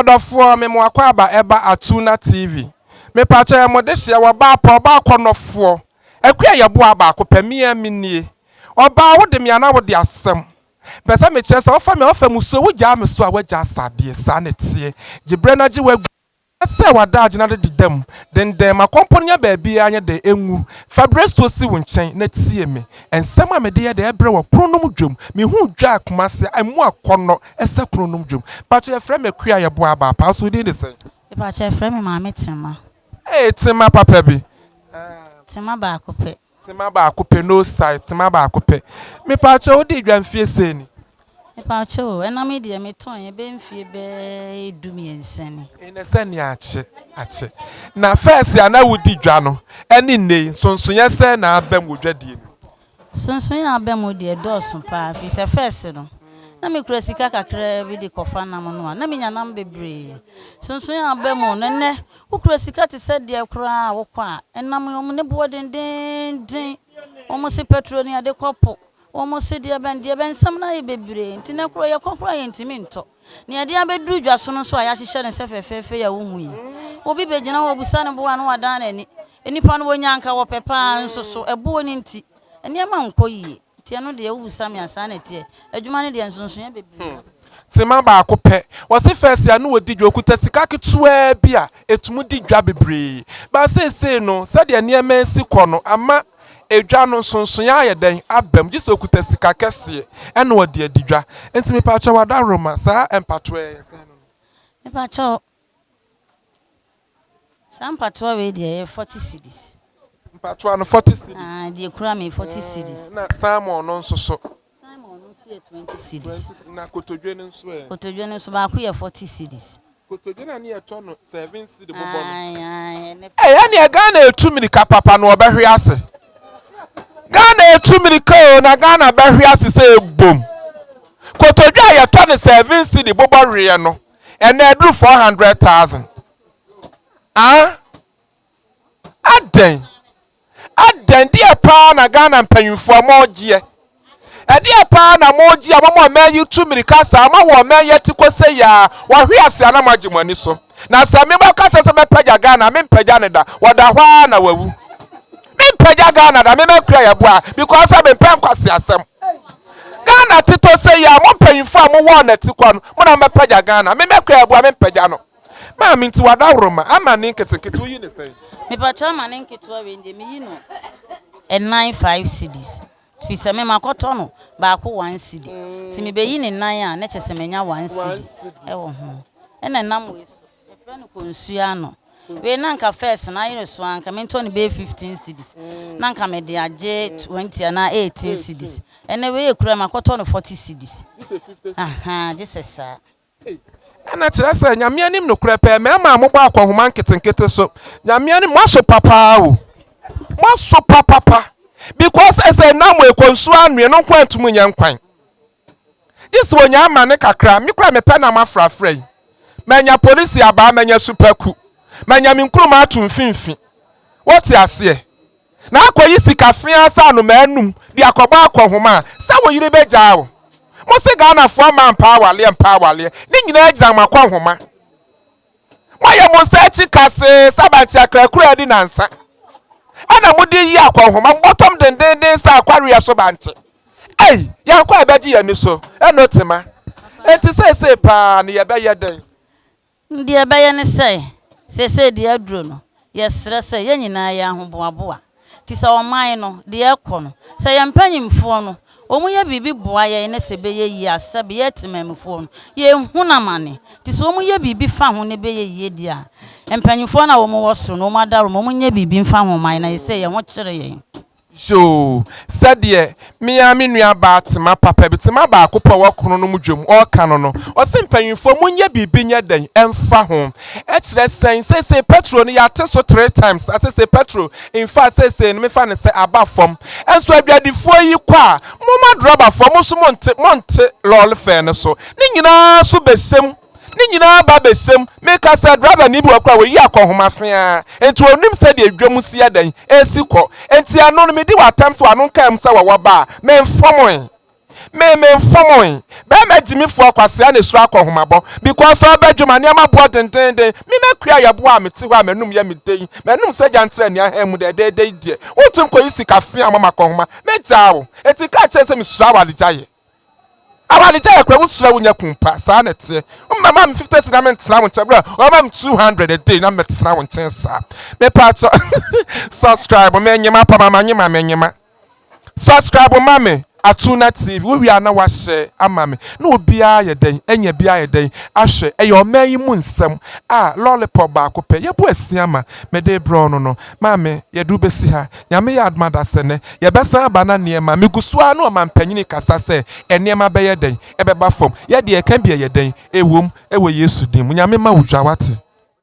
Ɔdɔfoɔ me mo akwaaba ɛba Atuna TV. Mepakyɛ yɛ mo dehyeɛ wɔ baa pa ɔbaa kɔnɔfoɔ. Akua yɛ boa baako pɛ me ara me nie. Ɔbaa wo de me anaa wo de asɛm. Pɛ sɛ mekyerɛ sɛ wofa me a wofa musuo wo gyaa me so a wagya asadeɛ saa na ɛteɛ. Gye berɛ na gye w'agu. Sɛ w'adaagye na deda mu denden ma kɔmpɔ no nya baabiara nyɛ dɛ ngu. Fa berɛsuo si wo nkyɛn na tie me. Nsɛm a mede yɛ dɛ brɛ wɔ kronom dwom. Mehuu dwa a Kumasi a ɛmu akɔnnɔ sɛ kronom dwom. Mpakyɛ yɛfrɛ me Akua Yeboah Abaapa. So wo din de sɛn? Mepakyɛ yɛfrɛ me Maame Tema. Ee Tema papa bi. Tema baako pɛ. Tema baako pɛ no size tema baako pɛ. Mepakyɛw wodii dwa mfie sɛn ni? Mepakyɛw o, ɛnam yi deɛ metɔn yi ɛbɛyɛ mfie bɛyɛ 13 ni. Ɛnɛ sɛ nea akye akye. Na first a na wodi dwa no ɛne nnɛ yi nsonsonoeɛ sɛn na aba mu wɔ dwadie no mu? Nsonsonoeɛ a aba mu deɛ ɛdɔɔso paa firi sɛ first no na mekura sika kakraa bi de kɔfa nam no a na menya nam bebree. Nsonsonoeɛ a aba mu no ɛnnɛ Wokura sika te sɛ deɛ koraa a wokɔ a, ɛnam wɔn ne boɔ dendeenden, wɔn se pɛtro ne ade kɔ po, wɔn se deɛ bɛn deɛ bɛn, nsɛm no ayɛ bebree nti nɛ korɔ yɛkɔ koraa yɛntumi ntɔ. Nea yɛde abɛduru dwa so no nso a yɛahyehyɛ no sɛ fɛfɛɛfɛ yi a wohu yi, obi bɛgyina hɔ ɔbusa ne boɔ a na wadan n'ani. Nnipa no wɔnya anka wɔpɛ paa nso so ɛboɔ no nti nneɛma nkɔ yie. Nti ɛno deɛ wobisa me a saa na ɛteɛ. Adwuma no deɛ nsonsonoeɛ bebree wɔ mu. Tema baako pɛ. Wɔse first a na wɔdi dwa, ɔkuta sika ketewaa bi a ɛtumi di dwa bebree. But seesei no, sɛdeɛ nneɛma resi kɔ no, ama edwa no nsonsonoeɛ ayɛ dɛn? Aba mu. Gye sɛ ɔkuta sika kɛseɛ ɛna ɔde adi dwa. Nti mepakyɛw Adaworoma, saa mpatoa yi ɛyɛ sɛn no no? Mepakyɛw, Saa mpatoa wei deɛ ɛyɛ 40 cedis. Mpatoa no 40 cedis. Ah, deɛ ekura mi 40 cedis. Na salmon no nso so. Salmon no nso yɛ 20 cedis. 20 na kotodwe no nso ɛ. Kotodwe no nso baako yɛ 40 cedis. Kotodwe na ne yɛtɔ no 7 cedi bobɔ no. Ae, ae, ɛnɛ. Ei, ɛneɛ Ghana etu mirika papa na ɔbɛhwe ase. Ghana etu mirika o, na Ghana bɛhwe ase sɛ ebom. Kotodwe a yɛtɔ no 7 cedi bobɔ weɛ no, ɛnɛ aduru 400,000. Ah? Adɛn? Adɛn? Deɛ paa na Ghana mpanyinfoɔ mɔɔgyeɛ? Ɛdeɛ paa na mɔɔgye a mɔma ɔman yi tu mirika saa ma wɔ ɔman yi ati kɔ sɛ yaa wɔhwe ase a na moagye mo ani so. Na sɛ me mɔka kyerɛ sɛ mɛpagya Ghana a mempagya no da. Wɔda hɔ ara na wawu. Mempagya Ghana da, me mɛkura yɛboa because sɛ mempɛ nkwaseasɛm. Ghana tetɔ sɛ yi a mo mpanyinfoɔ a mowɔ ɔnɛte kɔ no mo na mobɛpagya Ghana. Me mɛkura yɛboa mempagya no. Maame nti wadaworoma ama ne nketenkete woyi ne sɛn? Mepakyɛw ama ne nketewa wei deɛ meyi no ɛnan 5 cedis firi sɛ me makɔtɔ no baako 1 cedi nti mebeyi ne nan a na kyerɛ sɛ manya 1 cedi ɛwɔ ho ɛna ɛnam wei so yɛfrɛ no konsua ano wei na nka first no ayere so a nka mentɔ no bɛyɛ 15 cedis na nka mede agye 20 anaa 18 cedis ɛnɛ wei ekura makɔtɔ no 40 cedis ahaa gye sɛ saa. Ɛna kyerɛ sɛ Nyame anim nokorɛ pɛɛ, mmarima a mobɔ akɔnhoma nketenkete so, Nyame anim moaso papaa o, moaso papapa, because ɛsɛ nam ekɔ nsuo anoɛ no nko antum nyɛ nkwan, gye sɛ onya amane kakra, me koraa mepɛ nam afrafra yi, manya polisi abaa, manya supaku, manya me nkuruma ato mfimfi, wote aseɛ? Na akɔyi sika feaa sɛ anomaa anum de akɔbɔ akɔnhoma a, sɛ wo yere bɛgyaa wo. Mo se Ghanafoɔ mmaa mpɛ awaleɛ mpɛ awaleɛ, ne nyinaa gyina mo akɔnhoma. Moayɛ mo nsa akyi kasee sɛ bankye akrakura adi nansa. Ɛna mode yi akɔnhoma, mo bɔtɔm dendenden sɛ akwareɛ so bankye. Ei, yɛnkɔ a ɛbɛgye yɛn ani so, ɛno tema. Enti seesei paa no yɛbɛyɛ dɛn? Deɛ ɛbɛyɛ ne sɛ, seesei deɛ aduro no, yɛsrɛ sɛ yɛn nyinaa yɛ ahoboaboa. Nti sɛ ɔman no, deɛ ɛrekɔ no, sɛ yɛn mpanyimfoɔ no, wɔyɛ biribi boa yɛn na sɛ ɛbɛyɛ yie a, sɛbe yɛn temanmufoɔ no, yɛnhunu amane. Nti sɛ wɔyɛ biribi fa ho na ɛbɛyɛ yie deɛ a, mpanyimfoɔ no a wɔwɔ soro no, wɔn adaworoma, wɔnyɛ biribi mfa ho mma yɛn na seesei yɛn ho kyere yɛn. Yoo, sɛdeɛ me ara me nua baa Tema papa bi, Tema baako pɛ wɔ kono no mu dwom, ɔreka no no, ɔse mpanyinfoɔ monyɛ biribi nyɛ dɛn ɛmfa ho. Ɛkyerɛ sɛn? Seesei petrol no yɛate so three times, na seesei petrol, in fact seesei no mefa no sɛ aba fam. Nso adwadifoɔ yi kɔ a, momma drɔbafoɔ mo nso monte, monte lɔɔre fare no so. Ne nyinaa nso bɛhyɛ mu. Ne nyinaa ba bɛhyɛm. Meka sɛ driver ni bi wɔ koraa wɔyi akɔnhoma feaa nti ɔnim sɛdeɛ dwam si yɛ dɛn ɛsi kɔ nti ɛno no medi w'atɛm sɛ w'ano nkaa mu sɛ wɔwɔ ba a memfɔmoe. Me me mfomoe. Bɛɛma gyimifoɔ kwasea na esuro akɔhomabɔ because ɔbɛ dwuma nneɛma boɔ dendenden. Me mɛkua yɛ boɔ a mete hɔ a m'anum yɛ me dɛ yi m'anum sɛ gya ntrɛ nea hɛn mu dɛdɛɛdɛ yi deɛ wontum kɔyi sika fea ma makɔhoma mɛgyaa wo. Enti ka kyerɛ no sɛ mesuro awaregyaeɛ. Awaregyaeɛ koraa wosuro a wonya kun pa saa na ɛteɛ. Woma me 50 cedi na mentena wo nkyɛn berɛ a wɔma me 200 a day na mɛtena wo nkyɛn saa. Mepaakyɛw subscribe menyema pa mama nyema menyema. Subscribe ma me Atuna TV wo wie a na wa share ama me na obiara ayɛ dɛn anya bi ayɛ dɛn ahwɛ ɛyɛ ɔman yi mu nsɛm a lollipop baako pɛ yɛbɔ asia ma mede rebrɛ wo no no maame yɛde wo bɛsi ha Nyame yɛ adom adasɛnɛ yɛbɛsan aba na nneɛma megu so ara ne ɔmampanyini kasa sɛ nneɛma bɛyɛ dɛn ɛbɛba fam yɛdeɛ yɛka bi ɛyɛ dɛn ɛwom ɛwɔ Yesu din mu Nyame ma wo dwa wate.